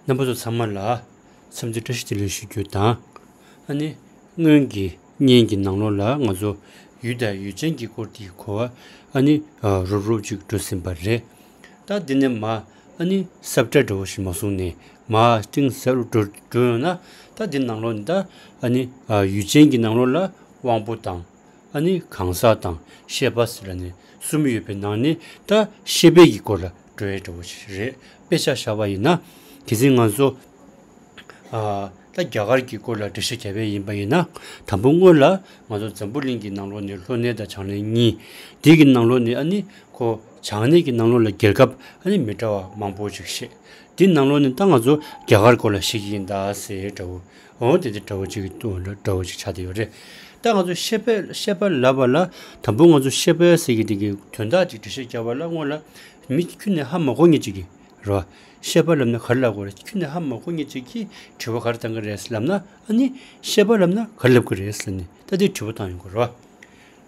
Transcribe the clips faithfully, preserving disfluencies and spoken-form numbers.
རྣམ་པ་ཚོ་ཚང་མ་ལ་འཚམས་འདྲི་བཀྲ་ཤིས་བདེ་ལེགས་ཞུ་རྒྱུ་དང་། ཨ་ནི་སྔོན་གྱི་བརྙན་གྱི་ནང་ལོགས་ལ་ང་ཚོ་ཡུལ་དང་ཡུལ་ཅན་གྱི་སྐོར་དེའི་གོ་བ་ཨ་ནི་རོབ་རོབ་ཅིག་འགྲོ་ཟིན་པ་རེད། ད་འདི་ནས་མ་ཨ་ནི་ས་བཀྲ་འདྲ་བོ་ཞིག་མ་བཟུང་ནས་མ་གཏིང་ཟབ་རུ་འགྲོ་འགྲོ་ཡོང་ན། ད་འདི་ནང་ལོགས་ནས་ད་ཨ་ནི་ཡུལ་ཅན་གྱི་ནང་ལོགས་ལ་དབང་པོ་དང་། ཨ་ནི་གང་ཟག་དང་ཤེས་པ་ཟེར་ནས་གསུམ་ཡོད་པའི་ནང་ནས་ད་ཤེས་པའི་གི་སྐོར་ལ་འགྲོ་ཡས་འདྲ་བོ་ཞིག་རེད། དཔེ་ཆ་བཞག་པ་ཡིན་ན། གལ་སྲིད་ང་ཚོ་ཨ་ད་རྒྱ་གར་གྱི་སྐོར་ལ་འགྲེལ་བཤད་བརྒྱབ་པ་ཡིན་པ་ཡིན་ན། དང་པོ་སྔོན་ལ་ང་ཚོ་འཛམ་བུ་གླིང་གི་ནང་ལོགས་ནས་ལྷོ་གནས་དང་བྱང་གནས་གཉིས། དེ་གི་ནང་ལོགས་ནས་ཨ་ནི་ཁོ་བྱང་གནས་ཀྱི་ནང་ལོགས་ལ་རྒྱལ་ཁབ་ཨ་ནི་མི་འདྲ་བ་མང་པོ་ཅིག་བཤད། དེ་ནང་ལོགས་ནས་ད་ང་ཚོ་རྒྱ་གར་སྐོར་ལ་བཤད་ཀྱི་ཡིན་ད་ཟེར་འདྲ་བོ། འོ་དེ་འདྲ་འདྲ་བོ་ཅིག་འདྲ་བོ་ཅིག་ཆགས་བསྡད་ཡོད་རེད། ད་ང་ཚོ་ཤེས་པ་ཤེས་པ་ལབ་པ་ལ། དང་པོ་ང་ཚོ་ཤེས་པ་ཟེར་གྱི་དེ་གི་དོན་དག་ཅིག་འགྲེལ་བཤད་བརྒྱབ་པ་ལ་སྔོན་ལ་མི་ཁྱོན་ནས་ཧ་མ་གོ་མཁན་ཅིག་གི་རེད་བ། ཤེས་པ་ལབ་ན་ག་རེ་ལབ་དགོས་རེད། ཁྱོན་ནས་ཧ་མ་གོ་མཁན་ཅིག་གིས་དྲི་བ་ག་རེ་བཏང་གི་རེད་ལབ་ན། ཨ་ནི་ཤེས་པ་ལབ་ན་ག་རེ་ལབ་ཀྱི་རེད་ལབ་ནས་ད་དེ་དྲི་བ་བཏང་ཡོང་གི་རེད་བ།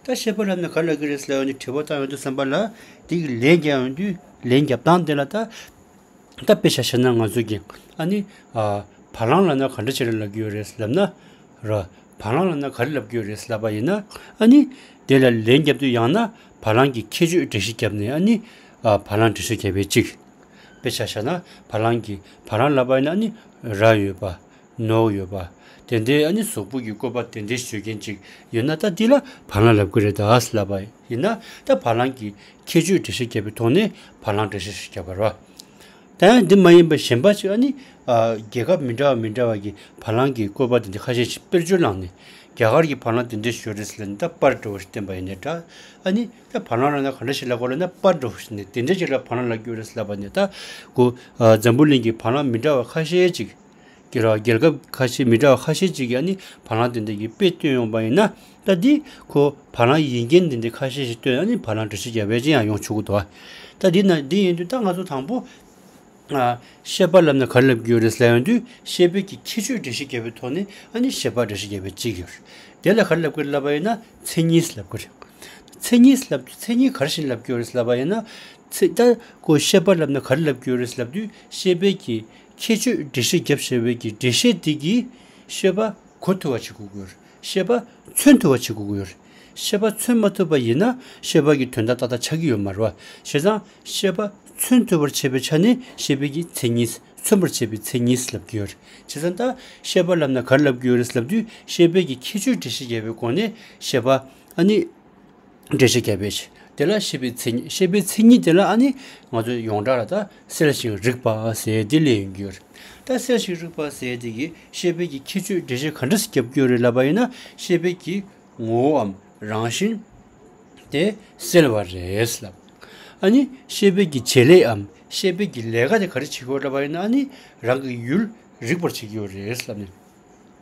ད་ཤེས་པ་ལབ་ན་ག་རེ་ལབ་ཀྱི་རེད་ལབ་ནས་དྲི་བ་བཏང་ཡོང་དུས་ཙམ་པ་ལ། དེ་གི་ལན་རྒྱག་ཡོང་དུས་ལན་རྒྱབ་སྟངས་དེ་ལ་ད། ད་དཔེ་ཆ་བཞག་ན་ང་ཚོ་གིས་ཨ་ནི་ཨ་བ་ལང་ལབ་ན་ག་འདྲ་བྱས་ལབ་ཀྱི་ཡོད་རེད་ལབ་ན། ར། བ་ལང་ལབ་ན་ག་རེ་ལབ་ཀྱི་ཡོད་རེད་ལབ་པ་ཡིན་ན། ཨ་ནི་དེ་ལ་ལན་རྒྱབ་དུས་ཡང་ན་བ་ལང་གི་ཁྱད་ཆོས་འགྲེལ་བཤད་བརྒྱབ་ནས། ཨ་ནི་ཨ་བ་ལང་འགྲེལ་བཤད་བརྒྱབ་པའི་གཅིག་དཔེ་ཆ་བཞག་ན་བ་ལང་གི་བ་ལང་ལབ་པ་ཡིན་ན་ཨ་ནི་རྭ་ཡོད་པ། ནོར་ཡོད་པ། དེ་འདྲའི་ཨ་ནི་གཟུགས་པོ་གི་བཀོད་པ་དེ་འདྲའི་བཟོ་མཁན་ཅིག་ཡོད་ན། ད་འདི་ལ་བ་ལང་ལབ་ཀྱི་རེད་ད་ལབ་པ་ཡིན་ན། ད་བ་ལང་གི་ཁྱད་ཆོས་འགྲེལ་བཤད་བརྒྱབ་པའི་ཐོག་ནས་བ་ལང་འགྲེལ་བཤད་ཞིག་བརྒྱབ་པ་རེད་བ། ད་ཡང་འདི་མ་ཡིན་པ་གཞན་པ་ཅིག་ཨ་ནི་ཨ་རྒྱལ་ཁབ་མི་འདྲ་བ་མི་འདྲ་བ་གི་བ་ལང་གི་བཀོད་པ་དེ་འདྲ་ཁ་ཤས་ཤིག་དཔེར་བརྗོད་བླངས་ནས། རྒྱ་གར་གྱི་བ་ལང་དེ་འདྲ་ཞིག་ཡོད་རེད་ཟེར་ལབ་ནས་ད་པར་འདྲ་བོ་ཞིག་བསྟན་པ་ཡིན་ནའི་འདྲ། ཨ་ནི་ད་བ་ལང་ལབ་ན་ག་འདྲ་ཞིག་ལབ་དགོས་ལབ་ན་པར་འདྲ་བོ་ཞིག་ནས་དེ་འདྲ་ཞིག་ལ་བ་ལང་ལབ་ཀྱི་ཡོད་རེད་ལབ་པ་ནས། ད་ཁོ་ཨ་འཛམ་བུ་གླིང་གི་བ་ལང་མི་འདྲ་བ་ཁ་ཤས་ཅིག་གི་ར། རྒྱལ་ཁབ་ཁ་ཤས་མི་འདྲ་བ་ཁ་ཤས་ཅིག་གིས་ཨ་ནི་བ་ལང་དེ་འདྲ་གི་དཔེ་བཏོན་ཡོང་པ་ཡིན་ན། ད་འདི་ཁོ་བ་ལང་ཡིན་མཁན་དེ་འདྲ་ཁ་ཤས་ཤིག་བཏོན། ཨ་ནི་བ་ལང་འགྲེལ་བཤད་རྒྱབ་པ་ཅིག་ཡང་ཡོང་ཆོག་གི་འདུག་བ། ད་འདི་ན་འདི་ཡིན་དུས་ད་ང་ཚོ་དང་པོ་ཨ་ཤེས་པ་ལབ་ན་ག་རེ་ལབ་ཀྱི་ཡོད་རེད་ལབ་ཡོང་དུས། ཤེས་པའི་གི་ཁྱད་ཆོས་འགྲེལ་བཤད་བརྒྱབ་པའི་ཐོག་ནས་ཨ་ནི་ཤེས་པ་འགྲེལ་བཤད་རྒྱབ་པ་གཅིག་ཡོད། དེ་ལ་ག་རེ་ལབ་ཀྱི་རེད་ལབ་པ་ཡིན་ན་མཚན་ཉིད་ལབ་ཀྱི་རེད། མཚན་ཉིད་ལབ་དུས་མཚན་ཉིད་ག་རེ་བཞིན་ལབ་ཀྱི་ཡོད་རེད་ལབ་པ་ཡིན་ན། ཚེ་ད་ཁོ་ཤེས་པ་ལབ་ན་ག་རེ་ལབ་ཀྱི་ཡོད་རེད་ལབ་དུས། ཤེས་པའི་གི་ཁྱད་ཆོས་འགྲེལ་བཤད་རྒྱབ་བྱས་པའི་གི་འགྲེལ་བཤད་དེ་གིས་ཤེས་པ་གོ་ཐུབ་པ་བྱེད་དགོས་ཀྱི་ཡོད་རེད། ཤེས་པ་མཚོན་ཐུབ་པ་བྱེད་དགོས་ཀྱི་ཡོད་རེད། ཤེས་པ་མཚོན་མ་ཐུབ་པ་ཡིན་ན་ཤེས་པ་གི་དོན་དག་ཏག་ཏག་ཆགས་ཀྱི་ཡོད་མ་རེད་བ། བྱས་ཙང་ཤེས་པ་མཚོན་ཐུབ་པར་བྱེད་པའི་ཆ་ནས་ཤེས་པའི་གི་མཚན་ཉིད། མཚོན་པར་བྱེད་པའི་མཚན་ཉིད་ལབ་ཀྱི་ཡོད་རེད། བྱས་ཙང་ད་ཤེས་པ་ལབ་ན་ག་རེ་ལབ་ཀྱི་ཡོད་རེད་ལབ་དུས། ཤེས་པའི་གི་ཁྱད་ཆོས་འགྲེལ་བཤད་བརྒྱབ་པའི་སྒོ་ནས་ཤེས་པ་ཨ་ནི་འགྲེལ་བཤད་བརྒྱབ་པའི་ཕྱིར། དེ་ལ་ཤེས་པའི་མཚན་ཉིད། ཤེས་པའི་མཚན་ཉིད་དེ་ལ་ཨ་ནི་ང་ཚོས་ཡོངས་གྲགས་ལ་ད་གསལ་ཞིང་རིག་པ་ཟེར་དེ་ལབ་ཡོང་གི་ཡོད་རེད། ད་གསལ་ཞིང་རིག་པ་ཟེར་དེ་གིས་ཤེས་པའི་གི་ཁྱད་ཆོས་འགྲེལ་བཤད་ག་འདྲ་ཞིག་བརྒྱབ་ཀྱི་ཡོད་རེད་ལབ་པ་ཡིན་ན། ཤེས་པའི་གི་ངོ་བོའམ་རང་བཞིན་དེ་གསལ་བ་རེད་ལབ། ཨ་ནི་ཤེས་པའི་གི་བྱེད་ལས་འམ་ཤེས་པའི་གི་ལས་ཀ་དེ་ག་རེ་བྱེད་ཀྱི་ཡོད་ལབ་པ་ཡིན་ན། ཨ་ནི་རང་གི་ཡུལ་རིག་པར་བྱེད་ཀྱི་ཡོད་རེད་ལབ་ནས།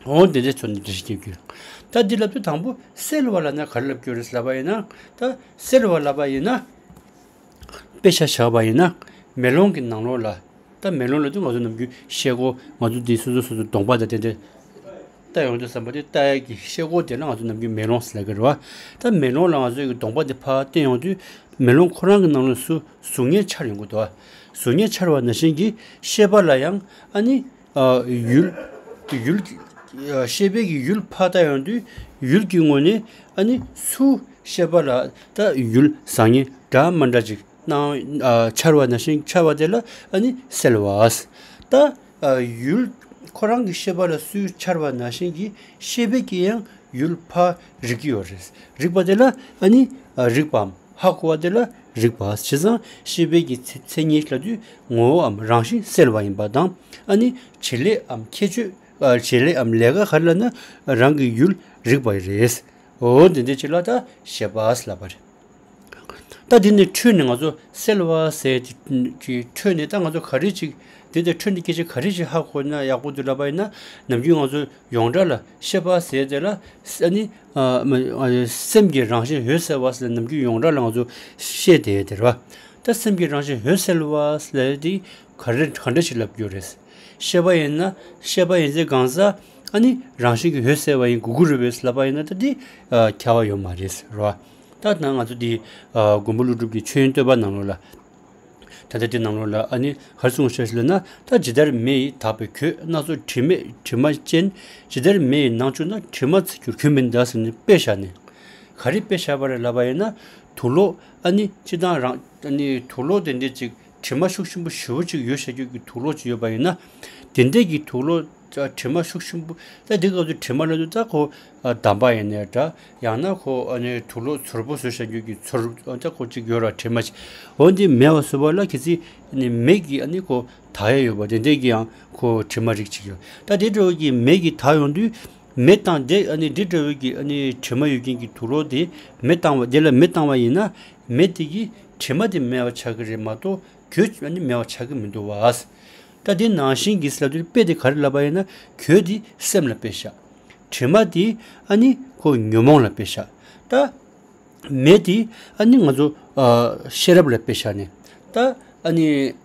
འོ་དེ་འདྲའི་ཚོ་ནི་འགྲེལ་བཤད་རྒྱབ་ཀྱི་ཡོད། ད་འདི་ལབ་དུས་དང་པོ་གསལ་བ་ལབ་ན་ག་རེ་ལབ་ཀྱི་ཡོད་རེད་ལབ་པ་ཡིན་ན། ད་གསལ་བ་ལབ་པ་ཡིན་ན། དཔེ་ཆ་བཞག་པ་ཡིན་ན་མེ་ལོང་གི་ནང་ལོགས་ལ། ད་མེ་ལོང་ལབ་དུས་ང་ཚོ་ནམ་རྒྱུན་ཤེལ་སྒོ། ང་ཚོ་འདི་སོ་སོ་སོ་སོ་གདོང་པ་དང་དེ་འདྲ་ལྟ་ཡོང་དུས་ཙམ་པ། དེ་ལྟ་ཡག་གི་ཤེལ་སྒོ་དེ་ལ་ང་ཚོ་ནམ་རྒྱུན་མེ་ལོང་ཟེར་ལབ་ཀྱི་རེད་བ། ད་མེ་ལོང་ལ་ང་ཚོ་གི་གདོང་པ་དེ་ཕར་བསྟན་ཡོང་དུས། མེ་ལོང་ཁོ་རང་གི་ནང་ལ་སུ་གཟུགས་བརྙན་འཆར་ཡོང་གི་འདུག་བ། གཟུགས་བརྙན་འཆར་བ་ནང་བཞིན་གྱི་ཤེས་པ་ལ་ཡང་ཨ་ནི་ཨ་ཡུལ། ཡུལ། ཨ་ཤེས་པའི་གི་ཡུལ་ཕར་ལྟ་ཡོང་དུས། ཡུལ་གྱི་ངོས་ནས་ཨ་ནི་སུ་ཤེས་པ་ལ་ད་ཡུལ་བཟང་ངན་འདྲ་མི་འདྲ་ཅིག་སྣང་། ཨ་འཆར་བ་ནང་བཞིན་འཆར་བ་དེ་ལ་ཨ་ནི་གསལ་བ། ད་ཨ་ཡུལ་ཁོ་རང་གི་ཤེས་པ་ལ་སུས་འཆར་བ་ནང་བཞིན་གྱི་ཤེས་པའི་གི་ཡང་ཡུལ་ཕར་རིག་གི་ཡོད་རེད། རིག་པ་དེ་ལ་ཨ་ནི་ཨ་རིག་པའམ་ཧ་གོ་བ་དེ་ལ་རིག་པ། བྱས་ཙང་ཤེས་པའི་གི་མཚན་མཚན་ཉིད་ལབ་དུས་ངོ་བོའམ་རང་བཞིན་གསལ་བ་ཡིན་པ་དང་། ཨ་ནི་བྱེད་ལས་འམ་ཁྱད་ཆོས། ཨ་བྱེད་ལས་འམ་ལས་ཀ་ག་རེ་ལབ་ན་རང་གི་ཡུལ་རིག་པ་རེད། འོ་འདི་འདྲ་ཅིག་ལ་ད་ཤེས་པ་ལབ་པ་རེད། ད་འདི་ནས་འཕྲོས་ནས་ང་ཚོ་གསལ་བ་ཟེར་དེ་གི་འཕྲོས་ནས་ད་ང་ཚོ་ག་རེ་ཅིག་འདི་དང་འཕྲོས་ནས་སྐད་ཆ་ག་རེ་ཅིག་ཧ་གོ་ན་ཡག་པོ་འདུག་ལབ་པ་ཡིན་ན། ནམ་རྒྱུན་ང་ཚོ་ཡོངས་གྲགས་ལ་ཤེས་པ་ཟེར་དེ་ལ་ཨ་ནི་ཨ་མ་ཨ་སེམས་ཀྱི་རང་བཞིན་འོད་གསལ་བ་ཟེར་ནམ་རྒྱུན་ཡོངས་གྲགས་ལ་ང་ཚོ་བཤད་བསྡད་དེ་རེད་བ། ད་སེམས་ཀྱི་རང་བཞིན་འོད་གསལ་བ་ཟེར་དེ་ག་རེ་ག་འདྲ་ཞིག་ལབ་རྒྱུ་རེད། ཤེས་པ་ཡིན་ན། ཤེས་པ་ཡིན་ཚེ་གང་ཟག་ཨ་ནི་རང་བཞིན་གྱི་འོད་གསལ་བ་ཡིན་དགོས་ཀྱི་རེད་པས་ལབ་པ་ཡིན་ན། ད་འདི་ཨ་ཁྱབ་པ་ཡོད་མ་རེད་ཟེར་བ། ད་ནང་ང་ཚོ་འདི་ཨ་མགོན་པོ་ཀླུ་སྒྲུབ་ཀྱི་ཆོས་དབྱིངས་བསྟོད་པ་ནང་ལོགས་ལ། ད་ལྟ་དེ་ནང་ལོགས་ལ་ཨ་ནི་ག་རེ་གསུངས་ཤག་ཟེར་ན། ད་ཇི་ལྟར་མེ་ཡིས་དག་པའི་གོས། སྣ་ཚོགས་དྲི་མས་དྲི་མ་ཅན། ཇི་ལྟར་མེ་ཡི་ནང་བཅུག་ན། དྲི་མ་ཚིག་གྱུར་གོས་མིན་འདའ་ཟེར་ནས་དཔེ་བཞག་ནས། ག་རེ་དཔེ་བཞག་པ་རེད་ལབ་པ་ཡིན་ན། དུག་ལོག་ཨ་ནི་སྤྱིར་བཏང་རང་ཨ་ནི་དུག་ལོག་དེ་འདྲས་ཅིག་དྲི་མ་ཤུགས་ཆེན་པོ་ཞེ་པོ་ཅིག་ཡོད་བྱ་རྒྱུ་གི་དུག་ལོག་ཅིག་ཡོད་པ་ཡིན་ན། དེ་འདྲས་ཀྱི་དུག་ལོག་དྲི་མ་ཤུགས་ཆེན་པོ། ད་འདི་སྐབས་སུ་དྲི་མ་ལབ་དུས་ད་ཁོ་འདམ་པ་ཡིན་ནའི་འདྲ། ཡང་ན་ཁོ་ཨ་ནི་དུག་ལོག་ཚོར་པོ་བཟོ་བྱ་རྒྱུ་གི་ཚོར་ད་ཁོ་ཅིག་ཡོད་ར། དྲི་མ་ཅིག་འོ་འདི་མེད་པ་བཟོ་བ་ལ་གལ་སྲིད་ཨ་ནི་མེ་གིས་ཨ་ནི་ཁོ་དག་ཡས་ཡོད་པ་དེ་འདྲས་ཀྱི་ཡང་ཁོ་དྲི་མ་རིགས་ཅིག་ཡོད། ད་དེ་འདྲ་བོ་གི་མེ་གིས་དག་ཡོང་དུས། མེ་དང་དེ་ཨ་ནི་འདི་འདྲ་བོའི་གི་ཨ་ནི་དྲི་མ་ཡོད་མཁན་གྱི་དུག་ལོག་དེ་མེ་བཏང་བ། དེ་ལ་མེ་བཏང་བ་ཡིན་ན། མེ་དེ་གིས་དྲི་མ་དེ་མེད་པ་ཆགས་ཀྱི་རེད་མ་གཏོགས་གོས་ཨ་ནི་མེད་པ་ཆགས་ཀྱི་མི་འདུག་བ། ད་དེ་ནང་བཞིན་གྱི་ཟེར་ལབ་དུས་དཔེ་དེ་ག་རེ་ལབ་པ་ཡིན་ན། གོས་དེ་སེམས་ལ་དཔེ་བཞག་དྲི་མ་དེ་ཨ་ནི་ཁོ་ཉོན་མོངས་ལ་དཔེ་བཞག་ད་མེ་དེ་ཨ་ནི་ང་ཚོ་ཨ་ཤེས་རབ་ལ་དཔེ་བཞག་ནས། ད་ཨ་ནི་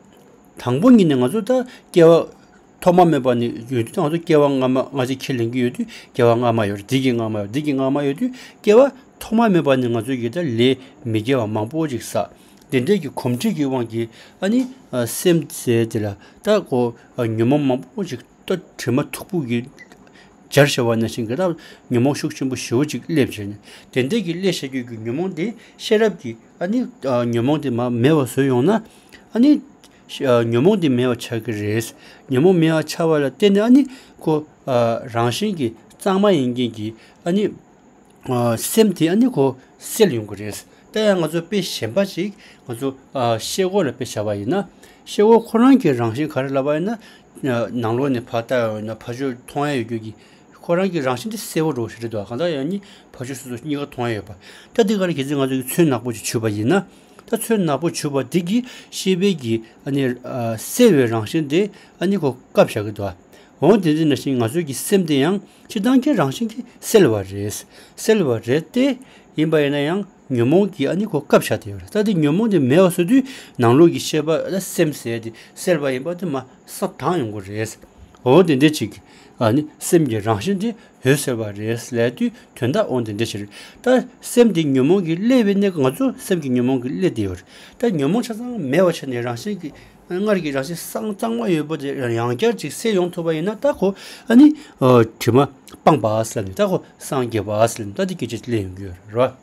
དང་པོ་ཉིད་ནས་ང་ཚོ་ད་སྐྱེ་བ་ཐོག་མ་མེད་པ་ནས་ཡོད་དུས། ང་ཚོ་སྐྱེ་བ་སྔ་མ་ང་ཚོས་ཁས་ལེན་གྱི་ཡོད་དུས། སྐྱེ་བ་སྔ་མ་ཡོད་རེད། འདི་གི་སྔ་མ་ཡོད། འདི་གི་སྔ་མ་ཡོད་དུས། སྐྱེ་བ་ཐོག་མ་མེད་པ་ནས་ང་ཚོས་ཀྱི་ད་ལས་མི་དགེ་བ་མང་པོ་ཅིག་བསགས། དེ་འདྲའི་གི་གོམས་འདྲིས་ཀྱི་དབང་གིས་ཨ་ནི་ཨ་སེམས་ཟེར་དེ་ལ་ད་ཁོ་ཨ་ཉོན་མོངས་མང་པོ་ཅིག་ད་དྲི་མ་མཐུག་པོ་གི་སྦྱར་བྱ་བ་ནང་བཞིན་གྱི་ད་ཉོན་མོངས་ཤུགས་ཆེན་པོ་ཞེ་པོ་ཅིག་སླེབས་བྱས་ནས། དེ་འདྲའི་གི་སླེབས་བྱ་རྒྱུ་གི་ཉོན་མོངས་དེ་ཤེས་རབ་ཀྱིས་ཨ་ནི་ཨ་ཉོན་མོངས་དེ་མ་མེད་པ་བཟོས་ཡོང་ན། ཨ་ནི་ཨ་ཉོན་མོངས་དེ་མེད་པ་ཆགས་ཀྱི་རེད། ཉོན་མོངས་མེད་པ་ཆགས་པ་ལ་བརྟེན་ནས་ཨ་ནི་ཁོ་ཨ་རང་བཞིན་གྱིས་གཙང་མ་ཡིན་མཁན་གྱི་ཨ་ནི་ཨ་སེམས་དེ་ཨ་ནི་ཁོ་སེལ་ཡོང་གི་རེད། ད་ཡང་ང་ཚོ་དཔེ་གཞན་པ་ཅིག་ང་ཚོ་ཨ་ཤེལ་སྒོ་ལ་དཔེ་བཞག་པ་ཡིན་ན། ཤེལ་སྒོ་ཁོ་རང་གི་རང་བཞིན་ག་རེ་ལབ་པ་ཡིན་ན། ཨ་ནང་ལོགས་ནས་ཕར་ལྟ་ཡོང་ན་ཕར་ཕྱོགས་མཐོང་ཡ་ཡོད་རྒྱུ་གི། ཁོ་རང་གི་རང་བཞིན་དེ་གསལ་པོ་འདྲ་བོ་ཞིག་རེད་འདུག་གང་ལྟར་ཡང་ནི་ཕར་ཕྱོགས་ཚུར་ཕྱོགས་གཉིས་ཀ་མཐོང་ཡ་ཡོད་པ། ད་འདི་ག་ལ་གལ་སྲིད་ང་ཚོ་གིས་ཚོན་ནག་པོ་ཅིག་བྱུགས་པ་ཡིན་ན། ད་ཚོན་ནག་པོ་བྱུགས་པ་འདི་གིས་ཤེས་པའི་གི་ཨ་ནི་ཨ་གསལ་བའི་རང་བཞིན་དེ་ཨ་ནི་ཁོ་བཀབ་བཞག་གི་འདུག་འོ་དེ་འདི་ནང་བཞིན་ང་ཚོའི་གི་སེམས་དེ་ཡང་སྤྱིར་བཏང་གི་རང་བཞིན་གྱིས་གསལ་བ་རེད། གསལ་བ་རེད་དེ། ཡིན་པ་ཡིན་ན་ཡང་ཉོན་མོངས་ཀྱིས་ཨ་ནི་ཁོ་བཀབ་བཞག་བསྡད་ཡོད་རེད། ད་དེ་ཉོན་མོངས་དེ་མེད་པ་བཟོ་དུས་ནང་ལོགས་ཀྱི་ཤེས་པ་ལ་སེམས་ཟེར་དེ་གསལ་བ་ཡིན་པ་དེ་མར་སངས་དྲག་ཡོང་གི་རེད། འོ་དེ་འདྲ་ཅིག་ཨ་ནི་སེམས་ཀྱི་རང་བཞིན་དེ་འོད་གསལ་བ་རེད་ལབ་དུས་དོན་དག་འོ་དེ་འདྲ་ཞིག་རེད། ད་སེམས་དེ་ཉོན་མོངས་ཀྱིས་བསླད་པའི་གནས་སྐབས། ང་ཚོ་སེམས་ཀྱི་ཉོན་མོངས་ཀྱིས་བསླད་དེ་ཡོད་རེད། ད་ཉོན་མོངས་ཆ་ཚང་མེད་པ་བྱས་ནས་རང་བཞིན་གྱིས་སྔར་གྱི་རང་བཞིན་སངས་གཙང་མ་ཡོད་པ་དེ་ཡང་བསྐྱར་ཅིག་གསལ་ཡོང་ཐུབ་པ་ཡིན་ན། ད་ཁོ་ཨ་ནི་ཨ་དྲི་མ་སྤངས་པ་ཟེར་ནས། ད་ཁོ་སངས་རྒྱས་པ་ཟེར་ནས་ད་དེ་སྐད་ཆ་གླེང་ཡོང་གི་ཡོད་རེད།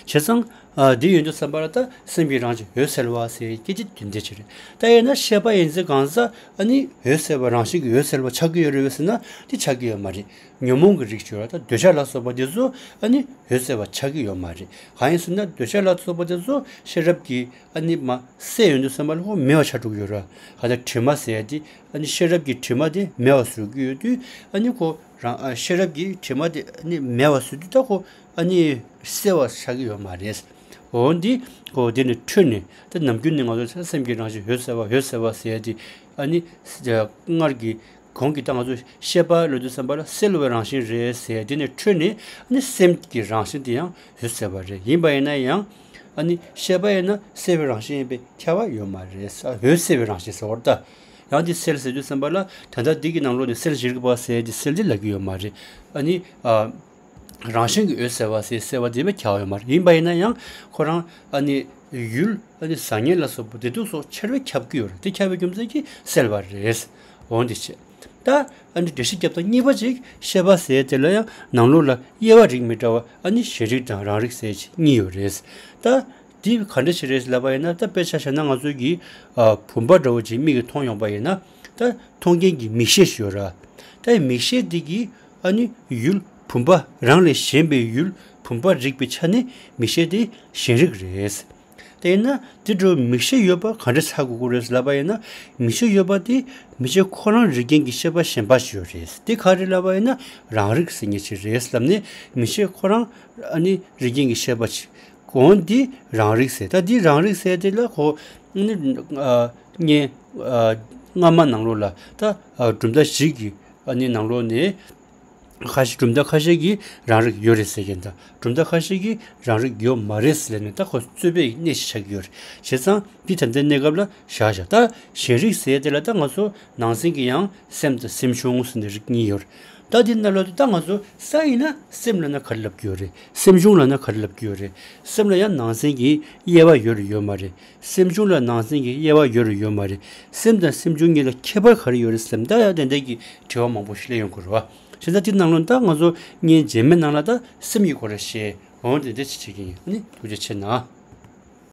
བྱས་ཙང་ཨ་འདི་ཡོད་དུས་ཙམ་པ་ལ་ད་སེམས་ཀྱི་རང་བཞིན་འོད་གསལ་བ་ཟེར་སྐད་ཆ་དེ་འདྲ་ཅིག་རེད། ད་ཡིན་ན་ཤེས་པ་ཡིན་ཙང་གང་ཟག་ཨ་ནི་འོད་གསལ་བ་རང་བཞིན་གྱིས་འོད་གསལ་བ་ཆགས་ཀྱི་ཡོད་རེད་པས་ཟེར་ན། དེ་ཆགས་ཀྱི་ཡོད་མ་རེད། ཉོན་མོངས་ཀྱི་རིགས་ཅིག་ཡོད་རེད། ད་འདོད་ཆགས་ལ་སོགས་པ་དེ་ཚོ་ཨ་ནི་འོད་གསལ་བ་ཆགས་ཀྱི་ཡོད་མ་རེད། གང་ཡིན་ཟེར་ན་འདོད་ཆགས་ལ་སོགས་པ་དེ་ཚོ་ཤེས་རབ་ཀྱིས་ཨ་ནི་མར་བསལ་ཡོང་དུས་ཙམ་པ་ལ་ཁོ་མེད་པ་ཆགས་འགྲོ་གི་ཡོད་རེད། གང་ལྟར་དྲི་མ་ཟེར་ཡ་དེ་ཨ་ནི་ཤེས་རབ་ཀྱིས་དྲི་མ་དེ་མེད་པ་བཟོ་གི་ཡོད་དུས། ཨ་ནི་ཁོ་རང་ཨ་ཤེས་རབ་ཀྱིས་དྲི་མ་དེ་ཨ་ནི་མེད་པ་བཟོ་དུས། ད་ཁོ་ཨ་ནི་གསལ་བ་ཆགས་ཀྱི་ཡོད་མ་རེད། འོ་འདི་ཁོ་དེ་ནས་འཕྲོས་ནས། ད་ནམ་རྒྱུན་ནས་ང་ཚོ་སེམས་ཀྱི་རང་བཞིན་འོད་གསལ་བ་འོད་གསལ་བ་ཟེར་ཡ་དེ་ཨ་ནི་སྔར་གྱི་གོང་གི་ད་ང་ཚོ་ཤེས་པ་ལབ་དུས་ཙམ་པ་ལ་གསལ་བའི་རང་བཞིན་རེད་ཟེར། དེ་ནས་འཕྲོས་ནས་ཨ་ནི་སེམས་ཀྱི་རང་བཞིན་དེ་ཡང་འོད་གསལ་བ་རེད། ཡིན་པ་ཡིན་ན་ཡང་ཨ་ནི་ཤེས་པ་ཡིན་ན་གསལ་བའི་རང་བཞིན་ཡིན་པས་ཁྱབ་པ་ཡོད་མ་རེད། འོད་གསལ་བའི་རང་བཞིན་ཟེར་བ་རེད་ད། ཡང་དེ་གསལ་ཟེར་དུས་ཙམ་པ་ལ་ད་ལྟ་འདི་གི་ནང་ལོགས་ནས་གསལ་ཞིག་པ་ཟེར་དེ་གསལ་དེ་ལབ་ཀྱི་ཡོད་མ་རེད། ཨ་ནི་ཨ་རང་བཞིན་གྱིས་འོད་གསལ་བ་ཟེར་གསལ་བ་དེ་བས་ཁྱབ་པ་ཡོད་མ་རེད། ཡིན་པ་ཡིན་ན་ཡང་ཁོ་རང་ཨ་ནི་ཡུལ་ཨ་ནི་བཟང་ངན་ལ་སོགས་པ་བདེ་སྡུག་སོགས་ཆེར་བས་ཁྱབ་ཀྱི་ཡོད་རེད། དེ་ཁྱབ་པའི་རྒྱུ་མཚན་གྱིས་གསལ་བ་རེད། འོ་འདི་བྱས། ད་ཨ་ནི་འགྲེལ་བཤད་རྒྱབ་སྟངས་གཉིས་པ་ཅིག་ཤེས་པ་ཟེར་དེ་ལ་ཡང་ནང་ལོགས་ལ་དབྱེ་བ་རིགས་མི་འདྲ་བ་ཨ་ནི་གཞན་རིག་དང་རང་རིག་ཟེར་གཉིས་ཡོད་རེད། ད་འདི་ག་འདྲ་ཞིག་རེད་ལབ་པ་ཡིན་ན། ད་དཔེ་ཆ་བཞག་ན་ང་ཚོ་གི་ཨ་བུམ་པ་འདྲ་བོ་ཅིག་མིག་གིས་མཐོང་ཡོང་པ་ཡིན་ན། ད་མཐོང་མཁན་གྱི་མིག་ཤེས་ཤིག་ཡོད་ར། ད་མིག་ཤེས་འདི་གིས་ཨ་ནི་ཡུལ་བུམ་པ་རང་ལས་གཞན་པའི་ཡུལ་བུམ་པ་རིག་པའི་ཆ་ནས་མིག་ཤེས་དེ་གཞན་རིག་རེད། དེས་ན་དེ་འདྲ་མིག་ཤེས་ཡོད་པ་ག་འདྲ་ཆགས་དགོས་ཀྱི་རེད་ལབ་པ་ཡིན་ན། མིག་ཤེས་ཡོད་པ་དེ་མིག་ཤེས་ཁོ་རང་རིག་མཁན་གྱི་ཤེས་པ་གཞན་པ་ཞིག་ཡོད་རེད། དེ་ག་རེ་ལབ་པ་ཡིན་ན་རང་རིག་ཟེར་མཁན་ཞིག་རེད་ལབ་ནས། མིག་ཤེས་ཁོ་རང་ཨ་ནི་རིག་མཁན་གྱི་ཤེས་པ་ཞིག་གོང་འདི་རང་རིག་ཟེར། ད་འདི་རང་རིག་ཟེར་དེ་ལ་ཁོ་ཨ་ནི་ཨ་ངས་ཨ་སྔ་མ་ནང་ལོགས་ལ་ད་ཨ་གྲུབ་མཐའ་བཞི་གི་ཨ་ནི་ནང་ལོགས་ནས། ཁ་ཤས་གྲུབ་མཐའ་ཁ་ཤས་ཀྱིས་རང་རིག་ཡོད་རེད་ཟེར་མཁན་དང་། གྲུབ་མཐའ་ཁ་ཤས་ཀྱིས་རང་རིག་ཡོད་མ་རེད་ཟེར་ནས། ད་ཁོ་རྩོད་པའི་གནས་ཤིག་ཆགས་ཀྱི་ཡོད་རེད། བྱས་ཙང་འདི་ད་ལྟའི་གནས་སྐབས་ལ་བཞག་བཞག་ད་གཞན་རིག་ཟེར་དེ་ལ་ད་ང་ཚོ་ནང་གསེས་ཀྱི་ཡང་སེམས་དང་སེམས་བྱུང་ཟེར་ནས་རིགས་གཉིས་ཡོད་རེད། ད་དེ་ནང་ལོགས་དེ་ད་ང་ཚོ་ས་ཡིན་ན་སེམས་ལབ་ན་ག་རེ་ལབ་ཀྱི་ཡོད་རེད། སེམས་བྱུང་ལབ་ན་ག་རེ་ལབ་ཀྱི་ཡོད་རེད། སེམས་ལ་ཡང་ནང་གསེས་ཀྱི་དབྱེ་བ་ཡོད་རེད་ཡོད་མ་རེད། སེམས་བྱུང་ལ་ནང་གསེས་ཀྱི་དབྱེ་བ་ཡོད་རེད་ཡོད་མ་རེད། སེམས་དང་སེམས་བྱུང་གཉིས་ལ་ཁྱད་པར་ག་རེ་ཡོད་རེད་ཟེར་ན། ད་ཡང་དེ་འདྲ་གི་དྲི་བ་མང་པོ་ཞིག་སླེབས་ཡོང་གི་རེད་བ། བྱས་ཙང་དེ་ནང་ལོགས་ད་ང་ཚོ་ངས་རྗེས་མའི་ནང་ལ་ད་སེམས་ཀྱི་སྐོར་ལ་བཤད་འོང་། དེ་འདྲ་ཅིག་བྱེད་ཀྱི་ཡིན། ཨ་ནི་ཐུགས་རྗེ་ཆེ་གནང་།